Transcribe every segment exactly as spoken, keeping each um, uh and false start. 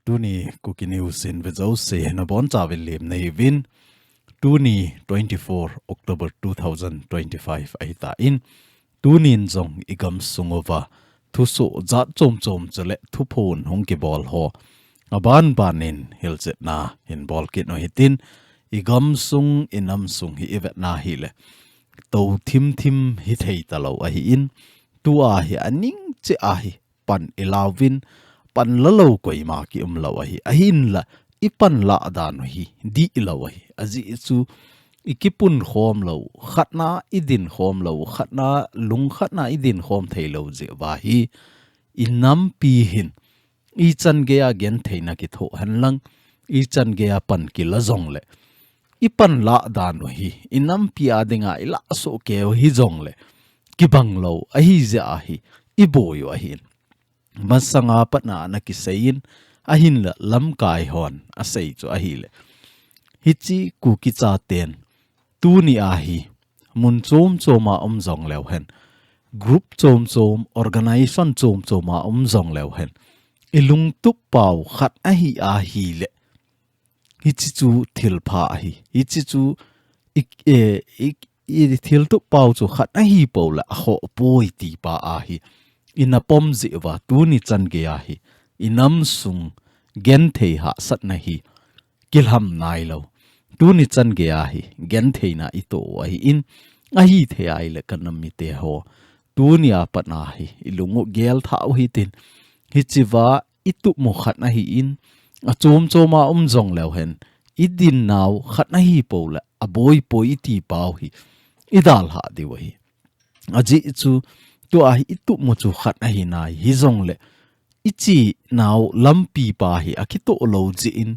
Tuni Kuki News in vejouse nabonchauvin lemna hiuvin. Tuni twenty-four October two thousand twenty-five ahitan. Tunin jong igamsung uva thusoh jat chom chom chule thuphon hung kibol ho abanbanin hilchetna hin bolkit u hitin, igamsung inamsung hi ivetna hile tou thim thim hithei talou ahin, tua hi aning cheh ahi pan ilauvin, pan lalou koima kiumlou ahi. Ahinla, ipan lah dan u hi dihlou ahi. Ajeh chu, ikipun khomlou, khatna idin khomlou, khatna lungkhatna idin khom theilou jeh uva hi, inampi hin, ichan geiya gentheina kithoh henlang, ichan geiya pan kila jongle, ipan lah dan u hi, inampi a dinga ilah soh keu hijongle, kibanglou ahi jeh ahi, iboi u ahin. Masanga patna ana kiseiyin, ahinla lamkai hon asei chu ahile, hiche Kuki chaten, tuni ahi, mun chom choma um jongleu hen, group chom chom, organization chom choma um jongleu hen, ilungtup pau khat ahi ahile, hiche chu thilpha ahi. Hiche chu i, e, i, i thiltup pau chu khat ahi poule akhoh poi tipa ahi. Inapom jeh uva tuni chan geiya hi, inamsung genthei hahsatna hi kilham nailou. Tuni chan geiya hi, gentheina itoh u ahin, ahithei ahile kanam mite ho, tunia patna hi, ilung u gelthah u hitin, hichea itup mu khat ahin, achom choma um jongleu hen, idinnau khat ahi poule, aboi poi iti pau hi, idalhah diu ahi. Ajeh chu, tua hi itup mu chu khat ahi nai, hijongle, ichenau lampi pa hi akitoh lou jeh in,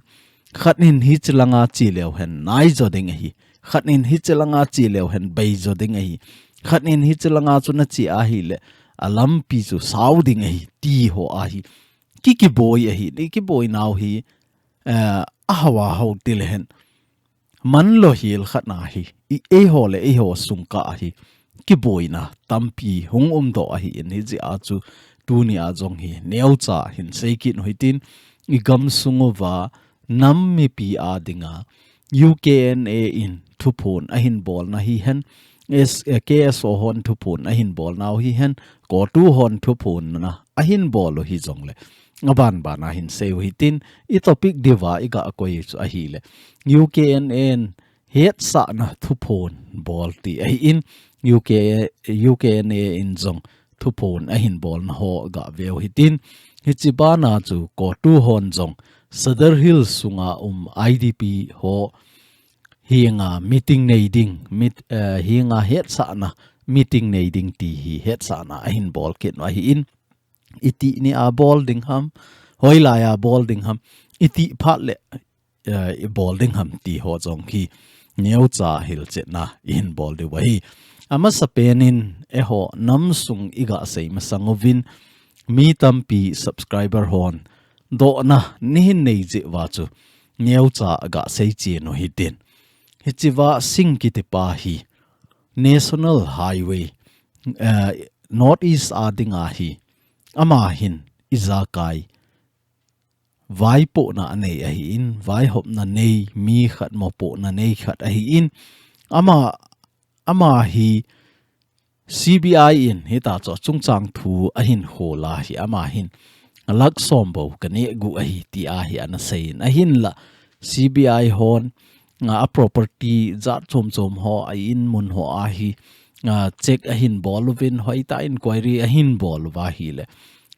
khat in hiche langa che leu hen naijo ding ahi, khat in hiche langa che leu hen beijo ding ahi, khat in hiche langa chu nache ahile, alampi chu sao ding ahi, ti ho ahi. Ki, kiboi ahi, ni kiboinau hi, eh, ahao ahao tile hen. Man lohel khat na hi, i, eiho le eiho sungkah hi, kiboina tampi hung umdoh ahin hijeh a chu tunia jong hi neocha hin seikit u hitin, igamsung uva nam mipi a dinga U K N A in thuphon ahin bolna hihen, S, eh, K S O hon thuphon ahin bolnau hihen, CoTU hon thuphonna ahin bol u hijongle, abanbana hin sei u hitin, i topic diuva iga koi chu ahile, U K N A in hetsahna thuphon bol ti ahin, U K, U K N A in jong thuphon ahin bolna ho ga veu hitin, hiche bana chu CoTU hon jong Sadar Hills sunga um I D P ho henga meeting nei ding, meet, eh, henga hetsahna meeting nei ding ti hi hetsahna ahin bolkit u ahin, iti nia bol ding ham, hoilaiya bol ding ham, iti phat le, eh, ibol ding ham ti ho jong hi neocha hilchetna ihin bol diu ahi. Amasapen in eiho namsung iga sei masang uvin, mi tampi subscriber hon dohna neihin nei jeh uva chu neocha ga seichen u hitin. Hichea Singh kitipa hi National Highway, eh, North East a dinga hi, ama hin ijakai vaipohna anei ahin, vaihopna nei, mi khat mopohna nei khat ahin, ama, ama hi C B I in hitachu achungchang thu ahin khol a hi, ama hin lakh som bou kaneh gu ahi ti ahi ana seiyin, ahinla C B I hon, a, a property jat chom chom ho, a in mun ho a hi, a, check ahin bol uvin, hoitah inquiry ahin bol uva ahile,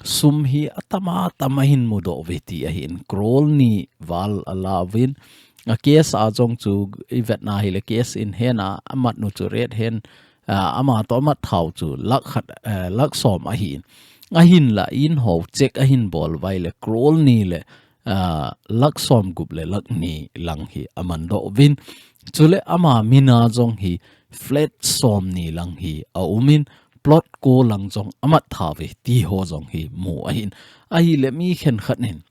sum hi atam atam ahin mudoh uve ti ahin, crore ni val ala uvin, a case a jong chu ivetna ahile, case in hena amat nu chu rate hen, a, ama toh amat thau chu lakh khat, eh, lakh som ahin. Ahinla in ho check ahin bol uva ahile, crore ni le, a, lakh som gup le lakh ni lang hi amandoh uvin. Chule ama mina jong hi flat som ni lang hi aumin, plot ko lang jong amat thauve ti ho jong hi mu ahin. Ahile mi khenkhat in,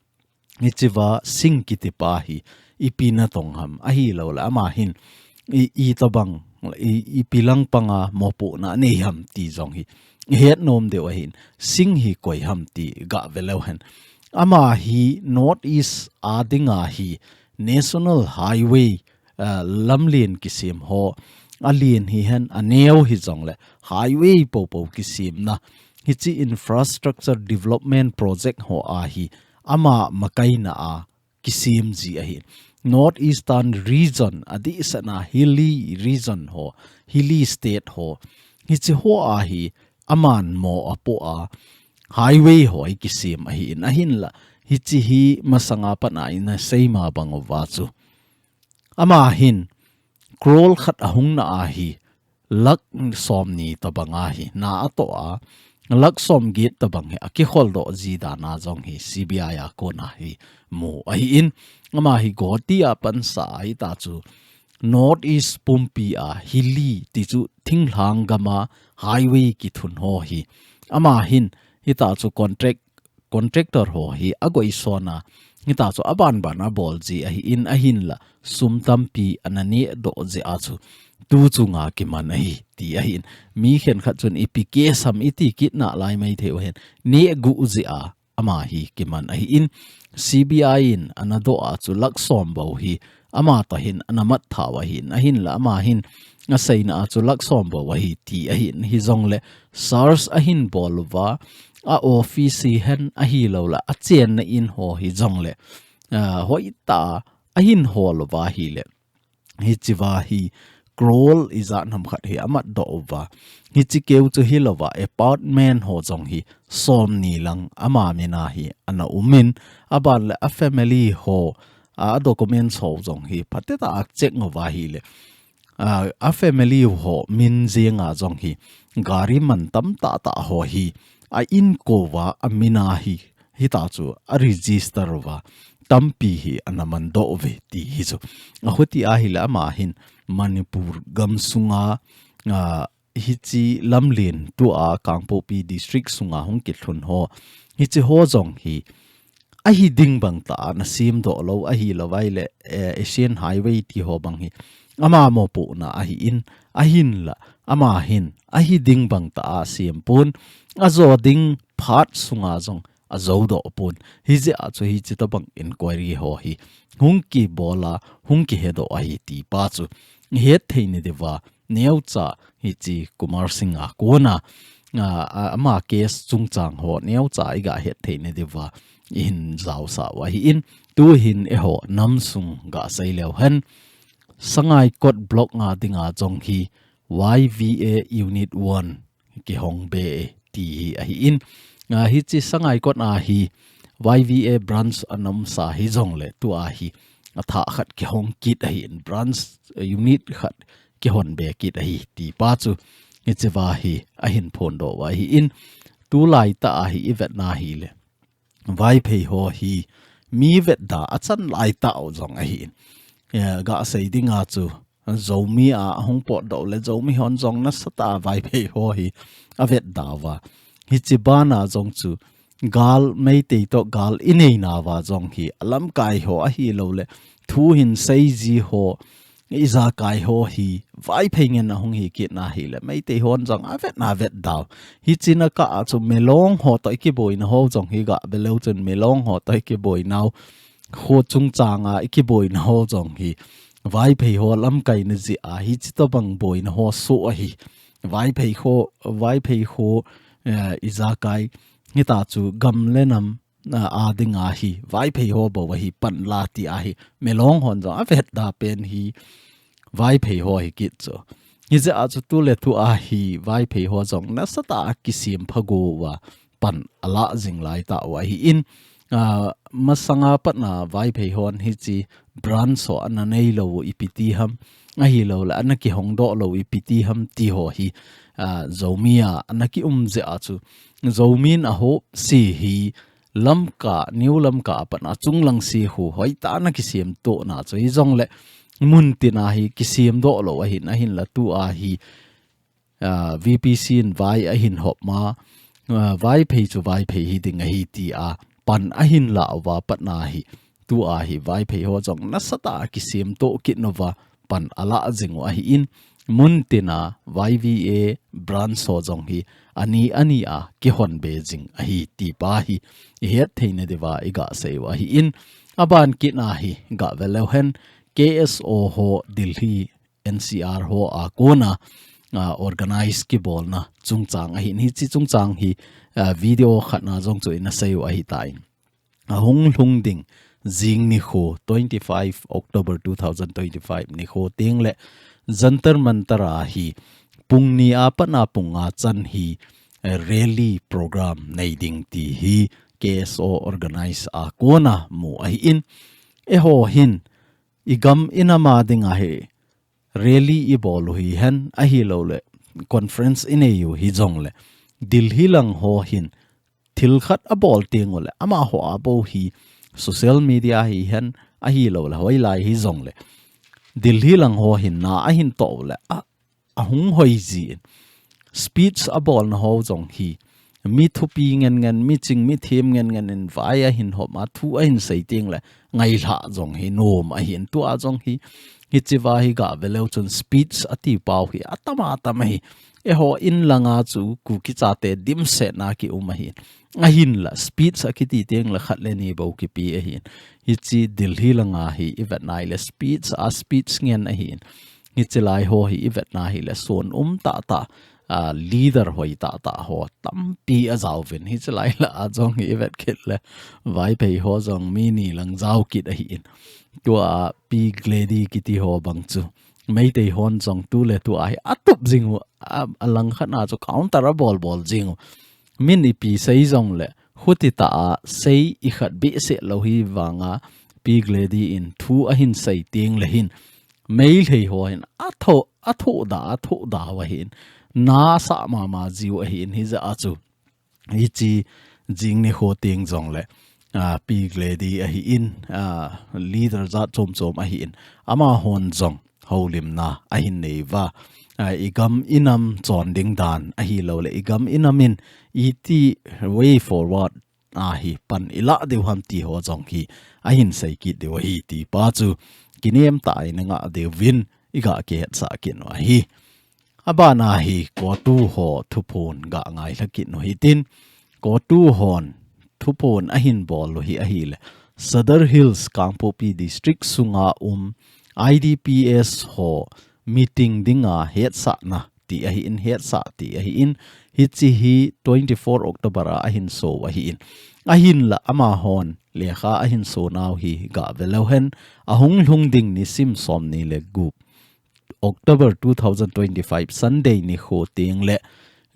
hichea Singh kitipa hi ipi natong ham, ahilouleh ama hin i, itobang, i, ipi lang panga mopohna anei ham ti jong hi ihet nom diu ahin, Singh hi koi ham ti ga ve leu hen. Ama hi North East a dinga hi National Highway, ah, lamlen kisem ho, alen hihen, aneo hijongle highway popo kisemna, hiche infrastructure development project ho a hi ama makaina a kisem ji ahi. North Eastern region, adehsetna hilly region ho, hilly state ho, hiche ho a hi aman mo apoh a highway ho hi kisem ahin, ahinla hiche hi masanga pat a ina seima bang uva chu, ama hin crore khat ahungna a hi lakh somni tobang a hi na atoh a, lakh somget tobang hi akikhol doh ji dan a jong hi C B I a kona hi mu ahin, ama hi Guwahati a pansa a hita chu North East pumpi a hilly ti chu thinglhang gam a highway kithun ho hi, ama hin hita chu contract, contractor ho hi agoison a, hita chu aban ban abol ji ahin, ahinla sum tampi ana neh doh jeh a chu tu chunga kiman ahi ti ahin. Mi khenkhat chun ipi case ham iti kit nalai maithei uhen, neh guh jeh a ama hi kiman ahin, C B I in ana doh a chu lakh som bou hi ama toh hin ana mat thau ahin, ahinla ama hin aseina a chu lakh som bou ahi ti ahin, hijongle search ahin bol uva, a office hihen ahiloule achenna in ho hijongle, ah, hoitah a ahin hol uva ahile, hichea hi crore ijat ham khat hi amat doh uva. Hiche keu chu hilouva, apartment ho jong hi somni lang ama min a hi ana um in, aban le a family ho, a documents ho jong hi phatechan a check uva ahile, a, a family ho min jenga jong hi gari man tam tah tah ho hi a inko uva a min a hi hita chu a register uva tampi hi ana man doh uve ti hi chu. Achuti ahile ama hin Manipur gam sunga, a, hiche lamlen tua Kangpokpi district sunga hung kilhun ho, hiche ho jong hi ahi ding bang tah a ana sem doh lou, ahilouleh, eh, Asian Highway ti ho bang hi ama mopohna ahin, ahinla ama hin ahi ding bang tah a asem pon, ajo ding phat sunga jong ajo doh pon. Hijeh a chu hiche tobang inquiry ho hi hung kibol a, hung kihedoh ahi ti pa chu ihet thei nadiuva, neocha hiche Kumar Singh a kona, a, a, ama case chungchang ho neocha iga het thei nadiuva ihin jaosah u ahin, tuhin eiho nam sung gasei leu hen, Sangaikot block nga dinga jong hi Y V A Unit one kihong be ti hi ahin. A, hiche Sangaikot a hi Y V A branch ana umsa hijongle tua hi athah khat kihong kit ahin, branch, eh, unit khat kihon be kit ahi ti pa chu hichea hi ahin phondoh u ahin. Tulai tah a hi ivetna hile, Vaiphei ho hi mi vetda achan lai tah u jong ahin. Eh, gasei dinga chu Zomi a hung potdoh le Zomi hon jong nasatah a Vaiphei ho hi avetda uva. Hiche bana jong chu gal, Meitei toh gal inei nauva jong hi alamkai ho ahilouleh thu hinsei ji ho, ijakai ho hi Vaiphei ngen a hung hi kit na hile Meitei hon jong avetna vetda u. Hiche na kah a chu Milong ho toh ikiboina ho jong hi gave leu chun Milong ho toh ikiboinau, kho chungchang a ikiboina ho jong hi Vaiphei ho lamkaina jeh a hiche tobang boina ho soh ahi. Vaiphei ho, Vaiphei ho, eh, ijakai hita chu gam le nam, ah, a dinga hi Vaiphei ho bou ahi pan la ti ahi. Milong hon jong avetda pen hi Vaiphei ho hi kit chu. Hijeh a chu tuletu a hi Vaiphei ho jong nasatah a kisem phago uva pan ala jing lai tah u ahin, ah, masanga pat a Vaiphei hon hiche branch ho ana neilou u ipi ti ham, ahilouleh ana kihongdoh lou u ipi ti ham ti ho hi, ah, Zomi a ana kium jeh a chu Zomi in ahop si hi Lamka, New Lamka a pat a chunglang si khu hoitah a ana kisemtoh na chu hijongle muntina hi kisemdoh lou ahin, ahinla tua hi, ah, V P C in vai ahin hop ma, ah, Vaiphei chu Vaiphei hi ding ahi ti a pan ahin la uva pat a hi, tua hi Vaiphei ho jong nasatah a kisemtoh kit nauva pan ala jing u ahin, muntina Y V A branch ho jong hi ani ani a kihon be jing ahi ti pa hi ihet theina diuva iga sei u ahin, aban kit na hi ga ve leu hen K S O ho Delhi N C R ho a kona, a, organize kibolna chungchang ahin, hichi chungchang hi, a, video khat na jong chu ina sei u ahi tan. Ahung lhung ding jing nikho twenty-five October two thousand twenty-five nikho teng le Jantar Mantar a hi pung ni a pat na pung nga chan hi, eh, rally program nei ding ti hi K S O organize a kona mu ahin, eiho hin igam inam a ding a hi rally ibol u hihen ahilou le conference inei u hijongle Delhi lang ho hin thil khat abol teng u le amaho a bou hi social media hihen ahilou le hoilai hijongle Delhi lang ho hin na ahin to u le a, ahung hoi jin speech abolna ho jong hi mi thupi ngen ngen, mi ching mi them ngen ngen in vai ahin hom a, thu ahin sei teng le ngailha jong hi nom ahin, tua jong hi hichi va hi ga ve leu chun speech ati pau hi atam atam ahi. Eiho in langa chu Kuki chate dimsetna kium ahin. Ahinla speech akiti teng le khat le ni bou kipe ahin. Hichi Delhi langa hi ivet nai le speech a speech ngen ahin. Hichi lai ho hi ivet na hi le son um tah tah, a, leader hoi tah tah ho tampi ajao uvin. Hichi lai la a jong hi ivet kit le Vaiphei ho jong mi ni lang jao kit ahin. Tua Pi Glady kiti ho bang chu Meitei hon jong tu le tu a hi atup jing u, a, alang khat na chu counter abol bol jing u. Min ipi sei jongle huti tah a sei ikhat behseh lou hi vanga Pi Glady in thu ahin sei teng le hin Meitei ho hin atho, atho da, atho da u ahin, nasa mama jiu ahin hijeh a chu. Hichi jing nikho teng jongle, a, Pi Glady ahin, a, leader jat chom chom ahin, amahon jong houlimna ahin nei uva. A, igam inam chon ding dan ahilou le, igam inam in iti way forward a hi pan ilah diu ham ti ho jong hi ahin sei kit diu ahi ti pa chu kinem tah a ina ngah diuvin iga kihetsah kit u ahi. Abana hi COTU ho thuphon ga ngailha kit u hitin, COTU hon thuphon ahin bol u hi ahile Sadar Hills Kangpokpi District sunga um I D P S ho meeting dinga hetsahna ti ahin, hetsah ti ahin, hichi hi twenty-four October a ahin so u ahin. Ahinla amahon lekha ahin so nau hi ga ve leu hen, ahung lhung ding nisim som ni le gup October two thousand twenty-five Sunday nikho teng le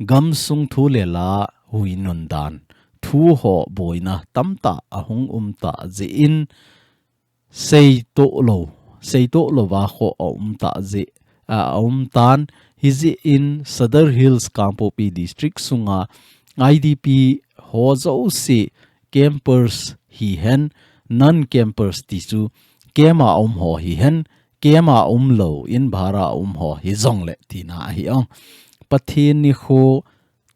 gamsung thu le la hui nun dan thu ho boina tamtah ahung um tah jeh in, seitoh lou, seitoh lou va kho a um tah jeh, a, a um tan, hijeh in Sadar Hills Kangpokpi District sunga I D P ho jouse campers hihen, non-campers ti chu camp a um ho hihen, camp a um lou, in bhara a um ho hijongle tina ahi ong. Pathen nikho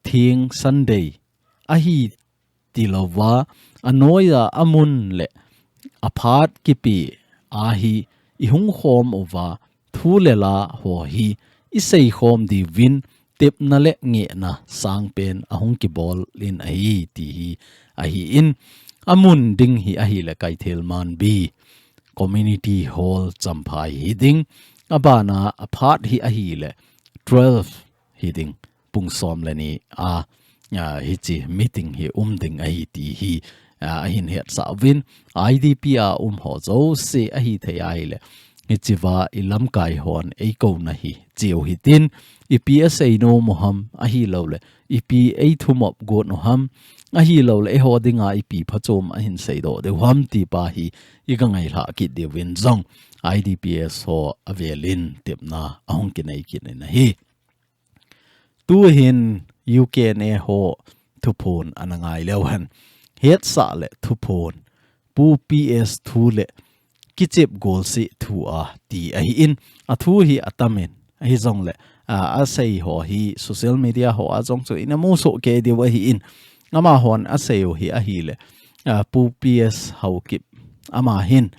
theng Sunday ahi tilouva, anoiya amun le aphat kipe a hi ihung khom uva, thu le la ho hi isei khom diuvin tepna le ngehna sangpen ahung kibol in ahi ti hi ahin, amun ding hi ahile Kaithel Manbi Community Hall Champhai hiding, abana aphat hi ahile twelve hiding, pung som le ni a, a, hichi meeting hi um ding ahi ti hi, a, ahin hetsah uvin, I D P a um ho jouse ahithei ahile, hichi va ilamkai hon eikouna hi chiu hitin, ipi asei nom u ham ahilou le, ipi eithumop got u ham ahilou le, eiho dinga ipi phachom ahin seidoh diu ham ti pa hi iga ngailha kit diuvin jong I D P S ho avelin tepna ahung kinei kit in ahi. Tuhin U K N A ho thuphon ana ngai leu hen. Hetsah le thuphon, Pu P S thu le kichep golseh thu a ti ahin, athu hi atamin, ahijongle, a, asei ho hi social media ho a jong chu ina musoh kei diu ahin, amahon asei u hi ahile, a, Pu P S Haokip, ama hin,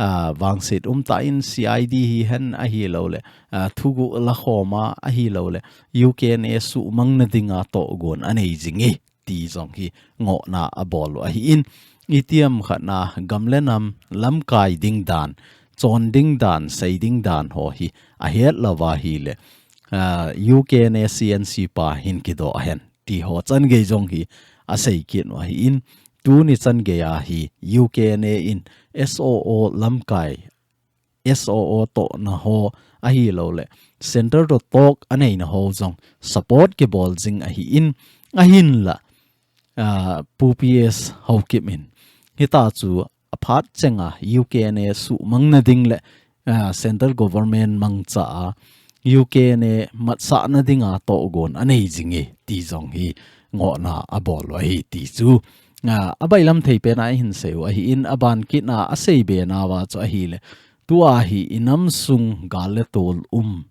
ah, vangset umtah in C I D hihen ahilouleh, ah, thuguh lakhoma ahilouleh, U K N A suhmang nadinga tohgon anei jing e ti jong hi ngohna abol u ahin, itiham khatna gam le nam lamkai ding dan, chon ding dan, sei ding dan ho hi ahet lou ahileh, ah, U K N A C N C pa hin kidoh hen ti ho changei jong hi asei kit u ahin, tuni changei a hi U K N A in S O O lamkai, S O O tohna ho ahilouleh, Centre toh talk aneina ho jong support kibol jing ahin, ahinlah, ah, Pu P S Haokip in hitachu aphat chenga U K N A suhmang nading le, ah, Central Government mangcha a U K N A matsah nadinga tohgon anei jing e ti jong hi ngohna abol u ahi ti chu, ah, abailam thei pena ahin sei u ahin, aban kitna asei be nauva chu ahileh, tua hi inam sung gal le tol um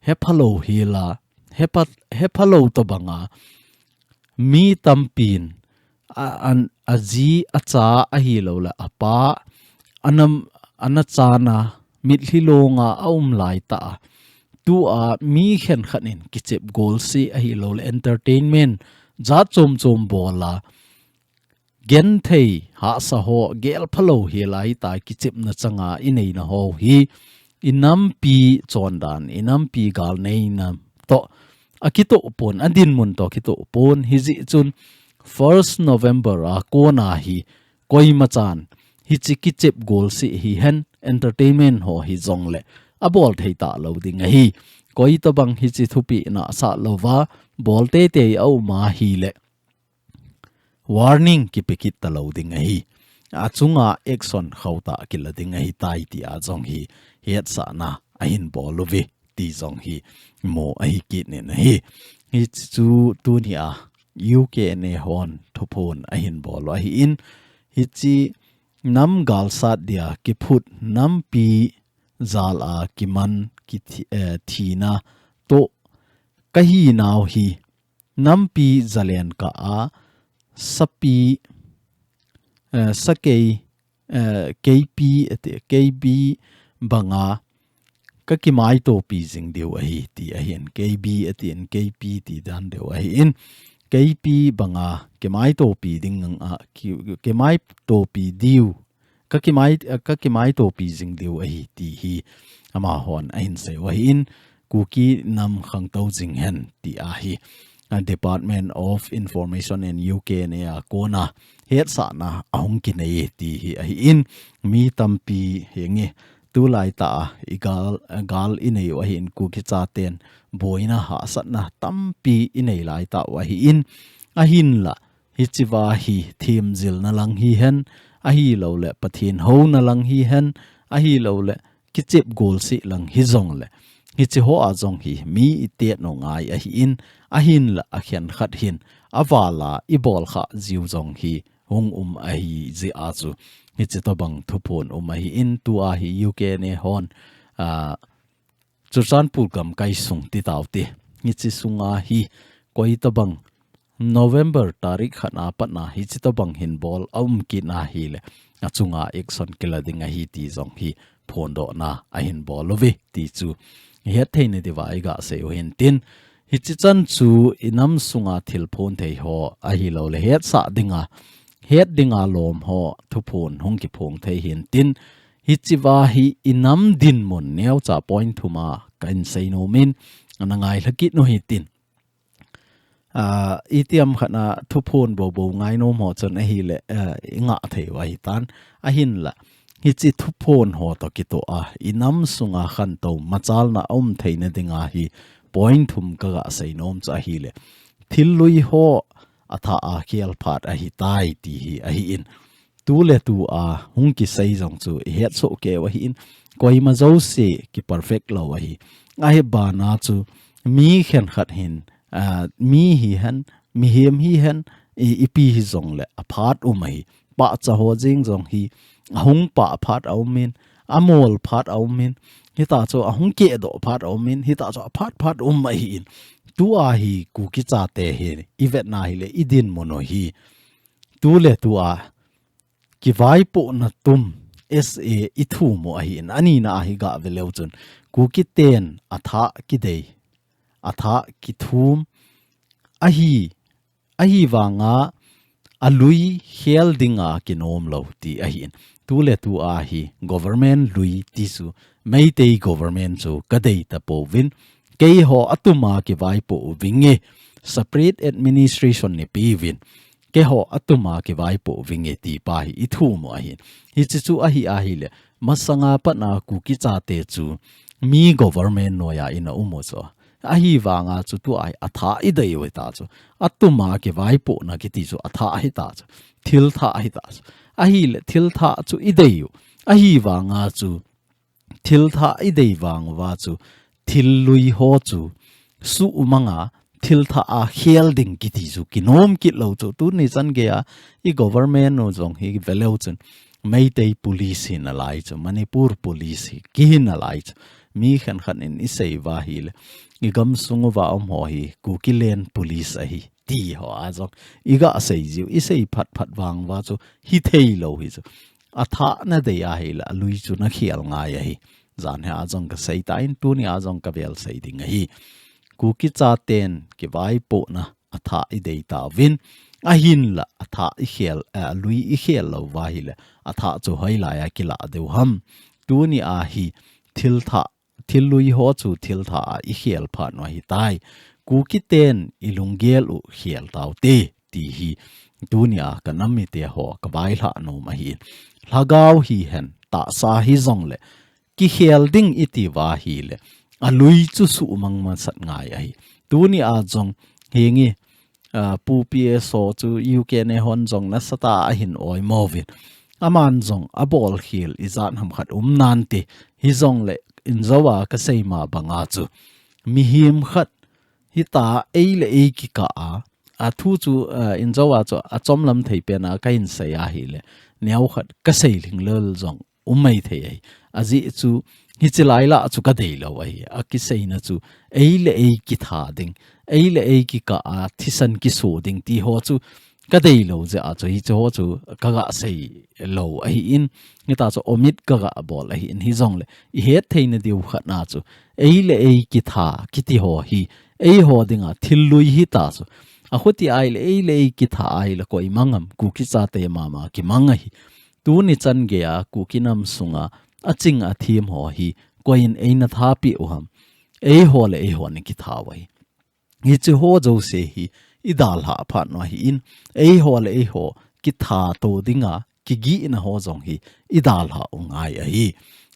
hephalou hila, hepha, hephalou tobanga mi tampin a, an, aji, acha ahilouleh, apa, anam, anachana, mitlhi longa aum laitah a, tua mi khenkhat in kichep golseh ahilouleh, entertainment jat chom chom bola, genthei hahsa ho, gel phalou hila hita kichepna changa ineina ho hi, inampi chondan, inampi gal neina toh akitoh pon, adinmun toh kitoh pon, hijeh chun first November a kona hi koimachan hiche kichep golseh hihen, entertainment ho hijongleh abol thei talou ding ahi. Koitobang hiche thupeh nahsah louva bol teitei aum ahileh, warning kipe kit talou ding ahi. Achunga action khauhtah kila ding ahitai tia jong hi hetsahna ahin bol uve ti jong hi mu ahi kit in ahi. Hichu tunia U K N A hon thuphon ahin bol u ahin, hiche nam galsat dia kiphut, nampi jal a kiman, kithi, eh, thina toh kahinau hi, nampi zalen kah a sapi, eh, sakei, eh, keipi, ati, keipi banga kakimaitopi jing diu ahi ti ahin, keipi atin, keipi ti dan diu ahin, keipi banga kimaitopi ding a, ki, kimaitopi diu, kakimai, kakimaitopi jing diu ahi ti hi amahon ahin sei u ahin, Kuki nam khangtou jing hen ti ahi, a, Department of Information and U K N A a kona hetsahna ahung kinei ti hi ahin, mi tampi henge, tulaitah a igal, gal inei u ahin, Kuki chaten boina hahsatna tampi inei laitah u ahin, ahinlah, hichea hi themjilna lang hihen, ahilouleh Pathen houna lang hihen, ahilouleh kichep golseh lang hijongleh, hiche hoa jong hi mi itet nau ngai ahin, ahinlah akhenkhat hin avala ibol khah jiu jong hi hung um ahi jeh a chu, hiche tobang thuphon um ahin, tua hi U K N A hon, ah, Churachandpur gamkai sung ti taute. Hiche sunga hi koitobang November tarik khat a patna hiche tobang hin bol aum kit ahileh, achunga action kila ding ahi ti jong hi phondohna ahin bol uve ti chu ihet theina diuva iga sei u hintin, hiche chan chu inam sunga thil phonthei ho ahilouleh hetsah dinga, het dinga lom ho thuphon hung kiphong thei hintin, hichea hi inam dinmun neocha point thum a kahin sei nom in, ana ngailha kit u hitin. Ah, itiham khatna thuphon bobo ngainom ho chun ahileh, ah, ingah thei u ahitan. Ahinlah, hiche thuphon ho toh kitoh a, inam sunga khantou machalna aum theina dinga hi point thum kaga sei nom chu ahileh, thil lui ho athah a khel phat ahitai ti hi ahin, tuletua hung kisei jong chu ihet soh kei u ahin, koima jouse kiperfect lou ahi. Ahibana chu mi khenkhat hin, ah, mi hihen, mihem hihen, i, ipi hijongleh aphat um ahi. Pahcha ho jeng jong hi ahung pah phat aumin, amol phat aumin, hitachu ahung kehdoh phat aumin, hitachu aphat phat um ahin. Tua hi Kuki chate hi ivetna hileh idinmun u hi tuletua kivaipohna tum, S A i thum u ahin, anina ahi gah ve leu chun Kuki ten a thah kidei, a thah kithum ahi, ahi vanga a lui khel dinga kinom lo ti ahin. Tu le tu ahi government lui ti chu Meitei government chu ka dei ta pouvin, keiho atuma kivaipo u vinge, separate administration ni piuvin, keiho atuma kivaipo u vinge ti pa hi i thum u ahin. Hichi chu ahi ahile, masanga patna Kuki chate chu mi government noiya ina um u chu. Ahi vanga chu tua hi a thah i dei u hita chu. Atuma kivaipona kiti chu a thah hita chu. Thil thah hita chu. Ahile thil thah chu i dei u. Ahi vanga chu thil thah i dei vang uva chu thil lui ho chu sumanga thil thah a khel ding kiti chu kinom kit lo chu. Tuni chan geiya i government u jong hi ve leu chun Meitei police hi nalai chu, Manipur police hi kihi nalai chu. Mi khenkhat in i sei uva ahile, i gamsung uva um ho hi Kukiland police ahi ti ho a jong i gah sei jiu, i sei phat phat vang uva chu hi thei lo hi chu. A thah na dei ahile a lui chu na khel ngai ahi. Jan hi a jong ka sei tan, tuni a jong ka vel sei ding ahi. Kuki chaten kivaipona a thah i dei tauvin, ahinla a thah i khel, eh, a lui i khel lo uva ahile, a thah chu hoilaiya kila diu ham. Tuni ahi thil thah, thil lui ho chu thil thah a i khel phat u ahitai. Kuki ten i lunggel u khel taute ti hi tunia ka nam mite ho ka vaihla nom ahin. Lhagao hihen, tahsa hijongle kikhel ding i ti uva ahile, a lui chu sumang masat ngai ahi. Tunia jong hinge, ah, Pu P S ho chu U K ne hon jong nasatah a ahin oimo uvin. Aman jong a bolkhel ijat ham khat um nante. Hijongle injo a ka sei ma banga chu mihem khat hita ei le ei kikah a, a thu chu, ah, injo a chu a chomlam thei pen a ka hin sei ahile, neo khat ka sei lhinglel jong um maithei ahi. Ajeh chu hichi lai lah chu ka dei lo ahi. A kiseina chu ei le ei kitha ding, ei le ei kikah a thisan kiso ding ti ho chu ka dei lo jeh a chu hichi ho chu ka gah sei lo ahin. Hita chu omit ka gah bol ahin. Hijongle i het theina diu khat na chu ei le ei kitha kiti ho hi eiho dinga thil lui hita chu. A khuti ahile ei le ei kitha ahile koima ngam, Kuki chate mama kimang ahi. Tuni chan geiya Kuki nam sunga a ching a thim ho hi koiin eina thapeh u ham. Eiho le eiho ni kitha u ahi. Hichi ho jouse hi i dalha phat u ahin, eiho le eiho kitha to dinga kigihna ho jong hi i dalha u ngai ahi.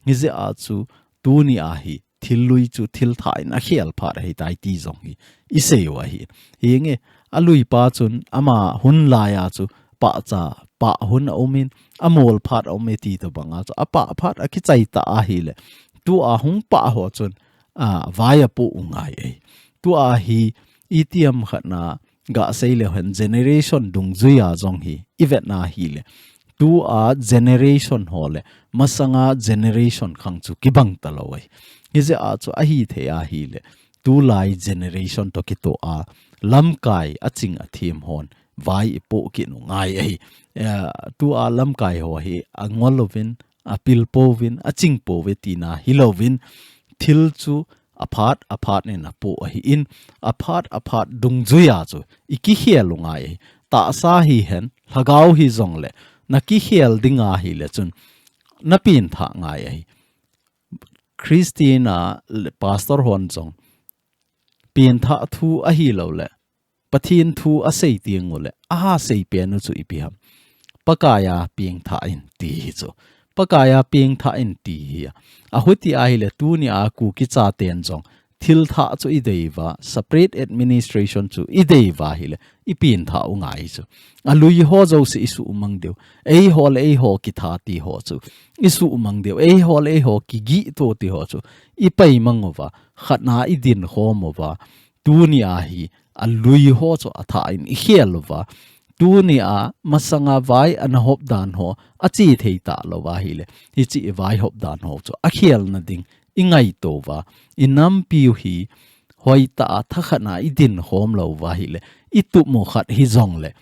Hijeh a chu tunia hi thil lui chu thil thah in a khel phat ahitai ti jong hi i sei u ahi. Hinge, a lui pa chun ama hun laiya chu pahcha, pah hun a umin, a mol phat a ume ti tobanga chu a pah phat a kichai ta ahile, tua hung pah ho chun, a, vai apoh u ngai ahi. Tua hi itiham khat na gah sei leu hen generation dungjuia jong hi i vetna ahile, tua generation ho le masanga generation khang chu kibang ta lo ahi. Hijeh a chu ahithei ahile, tulai generation to kitoh a lamkai a ching a thim hon vai i poh kit u ngai ahi. Eh, tua lamkai ho hi a ngol uvin, a pil pouvin, a ching pouve tina hilouvin, thil chu a phat, a phat in a poh ahin, a phat, a phat dungjuia chu i kikhel u ngai ahi. Tahsa hihen, lhagao hijongle, na kikhel ding ahile chun, na pengthah ngai ahi. Christian a le pastor hon jong, pengthah thu ahilou le, Pathen thu a sei teng u le, a ha sei pen u chu ipi ham. Pakaiya pengthah in ti hi chu. Pakaiya pengthah in ti hi a. A huti ahile tunia Kuki chaten jong thil thah chu i dei uva, separate administration chu i dei uva ahile, i pengthah u ngai chu. A lui ho jouse i sumang diu. Eiho le eiho kitha ti ho chu i sumang diu. Eiho le eiho kigih to ti ho chu i paimang uva. Khatna i dinkhom uva. Tunia hi a lui ho chu a thah in i khel uva. Tunia masanga vai ana hop dan ho a che thei talou va ahile, hiche i vai hop dan ho chu a khelna ding i ngaito uva. I nampi u hi hoitah a thakhat na i dinkhom lou va ahile, i tup mu khat hijongle,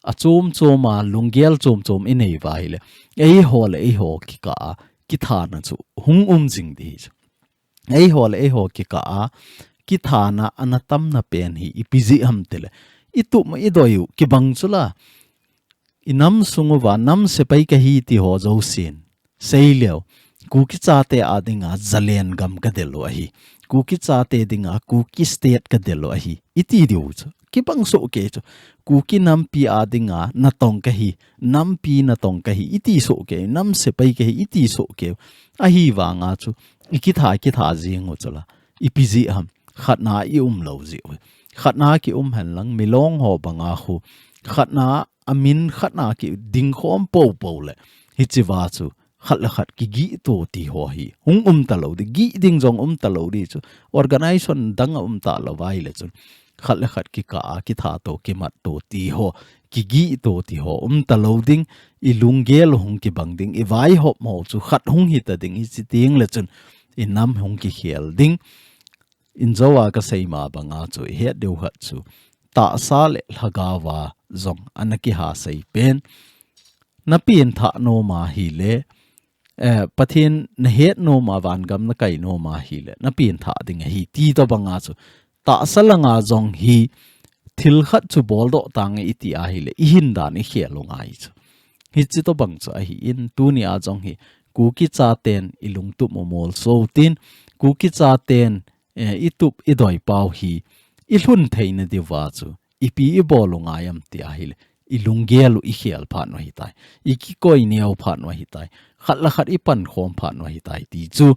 achom chom a, lunggel chom chom inei uva ahile, eiho le eiho kikah a kithana chu hung um jing ding ahi chu. Eiho le eiho kikah a kithana ana tamna pen hi ipi jeh ham tile, itup idoi u kibang chu la, inam sung uva nam sepai kahi ti ho jousen, seileu, Kuki chate a dinga Zalen gam kadel u ahi, Kuki chate dinga Kuki State kadel u ahi, iti diu chu kibang soh kei chu. Kuki nampi a dinga natong kahi, nampi natong kahi, iti soh kei, nam sepai kahi, iti soh kei. Ahivanga chu ikitha, kitha jing u chu la, ipi jeh ham, khatna i um lou jeh u. Khatna kium henlang, milong ho banga khu khatna, amin khatna kiding khom popo le, hiche va chu khat le khat kigih to ti ho hi hung um talou ding, gih ding jong um talou ding chu. Organization dang a um talou uva ahile chun, khat le khat kikah a kitha to, kimat to ti ho, kigih to ti ho um talou ding. Ilunggel hung kibang ding, ivaihop mo chu khat hung hita ding, hiche teng le chun inam hung kikhel ding. Injo a kasei ma banga chu ihet diu khat chu, tahsa le lhagao a jong ana kiha sei pen. Napen thah nom ahile, eh, Pathen nahet nom a, vangam nakai nom ahile, napen thah ding ahi ti tobanga chu, tahsa langa jong hi thil khat chu boldoh tange iti ahile, ihin dan ikhel u ngai chu. Hiche tobang chu ahin, tuni a jong hi Kuki chaten ilungtup u molso tin, Kuki chaten, eh, itup idoi pau hi ilhun theina diuva chu ipi ibol u ngai am ti ahile, ilunggel u ikhel phat u ahitai, ikikoi neo phat u ahitai, khat le khat ipankhom phat u ahitai ti chu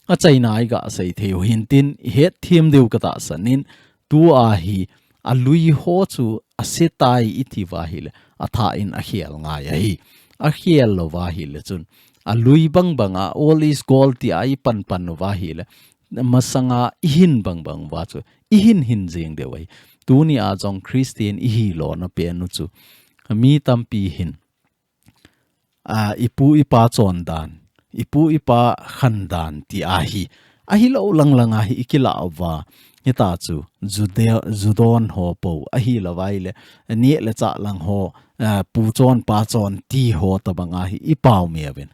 achaina a iga sei thei u hintin, ihet them diu katahsan in, tua hi alui ho chu asetai iti uva ahile, atha in akhel ngai ahi. Akhel lou uva ahile chun, alui bang banga all is gold tia ipan pan uva ahile, masanga ihin bang bang uva chu ihin hin jing diu ahi. Tuni a jong Christian ihi lona pen u chu, mi tampi hin, a, ipu ipa chondan, ipu ipa khandan ti ahi, ahilou lang lang a hi ikilah uva, hita chu, ju de-, ju don ho po, ahilou vaile, neh le chah lang ho, a, pu chon pa chon ti ho tobang a hi ipao me uvin.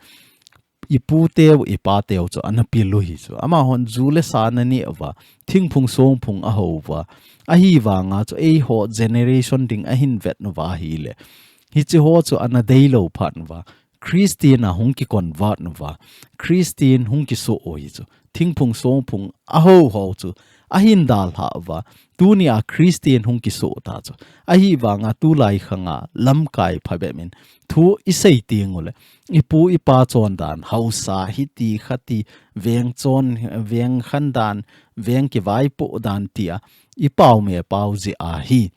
Ipu teu, ipa teu chu ana pil u hi chu. Amahon ju le sa ana neh uva, thingphung songphung aho uva. Ahivanga chu eiho generation ding ahin vet uva ahile, hiche ho chu ana deilou phat uva, Christian a hung ki convert uva, Christian hung kisoh u hi chu. Thingphung songphung aho ho chu ahin dalha uva, tuni a Christian hung kisoh ta chu. Ahivanga tulai khanga lamkai phabep in thu isei teng ule, ipu ipa chondan, haosa hiti khati, veng chon, veng khandan, veng kivaipoh dan tia ipao me pao jeh a hi,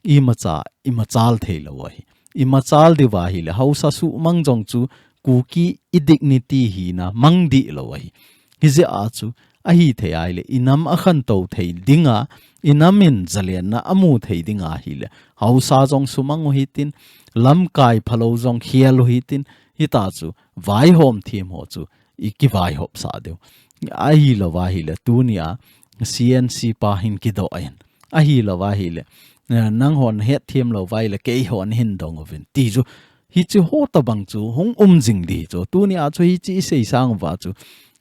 imacha, imachal thei lou ahi. Imachal diuva ahile, haosa suhmang jong chu Kuki i dignity hina mang dih lou ahi. Hijeh a chu, ahithei ahile, inam akhantou thei dinga, inam in zalenna amu thei dinga ahile, haosa jong sumang u hitin, lamkai phalou jong khel u hitin, hita chu, vaihom them ho chu, ikivaihop sah diu. Ahilou va ahile, tuni a, C N C pa hin kidoh in. Ahilou va ahile, eh, nanghon het them lou va ahile, keihon hin dong uvin. Ti chu, hiche ho tobang chu, hung um jing ding chu. Tuni a chu hiche isei sang uva chu,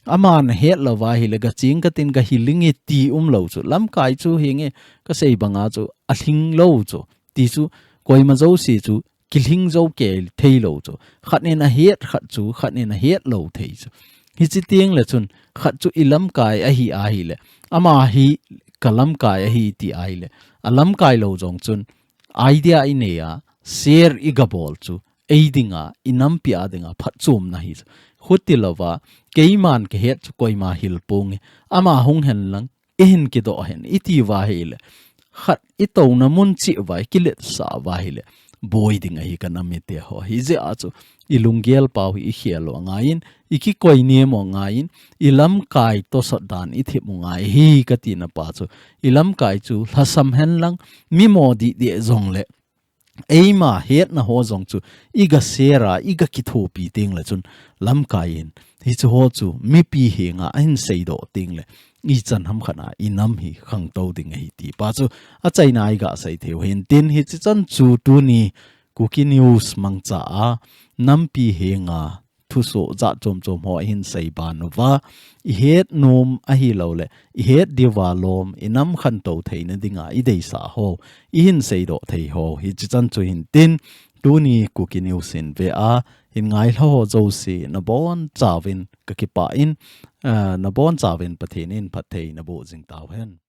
aman ahet lou va ahile, gaching katin gahi ling e ti umlou chu. Lamkai chu hinge, kasei banga chu, alhing lou chu. Ti chu, koima jouse chu, kilhing jou kei thei lou chu. Khat in ahet khat chu, khat in ahet lou thei chu. Hiche teng le chun, khat chu ilamkai ahi ahile, ama hi kalamkai ahi ti ahile, alamkai lou jong chun, idea inei a, share igabol chu, ei dinga, inampi a dinga, phatchomna hi chu. Khuti louva, keiman kahet chu koima hil ponge, ama hung hen lang, ihin kidoh hen, iti uva ahile, khat itouna mun cheh uva, ikiletsah uva ahile, boi ding ahi kanam mite ho. Hijeh a chu, ilunggel pau hi ikhel u angaiyin, ikikoi nem u angaiyin, ilamkai tosot dan ithep u ngai hi katina pa chu, ilamkai chu lhasam hen lang, mi mo dih dih jongle, eima hetna ho jong chu, iga share a, iga kithopi teng le chun, lamkai in, hiche ho chu, mipi henga, ahin seidoh teng le, ichan ham khat a, inam hi khangtou ding ahi ti pa chu, achaina a iga sei thei u hintin, hiche chan chu tuni, Kuki News mangcha a nampi henga thusoh jat chom chom ho ihin seiban uva, ihet nom ahilouleh ihet diuva lom, inam khantou theina dinga ideisah ho, ihin seidoh thei ho hichi chan chu hintin, tuni Kuki News in ve a, hin ngailha ho jouse nabonchauvin kakipah in, ah, nabonchauvin Pathen in phatthei naboh jing tauhen.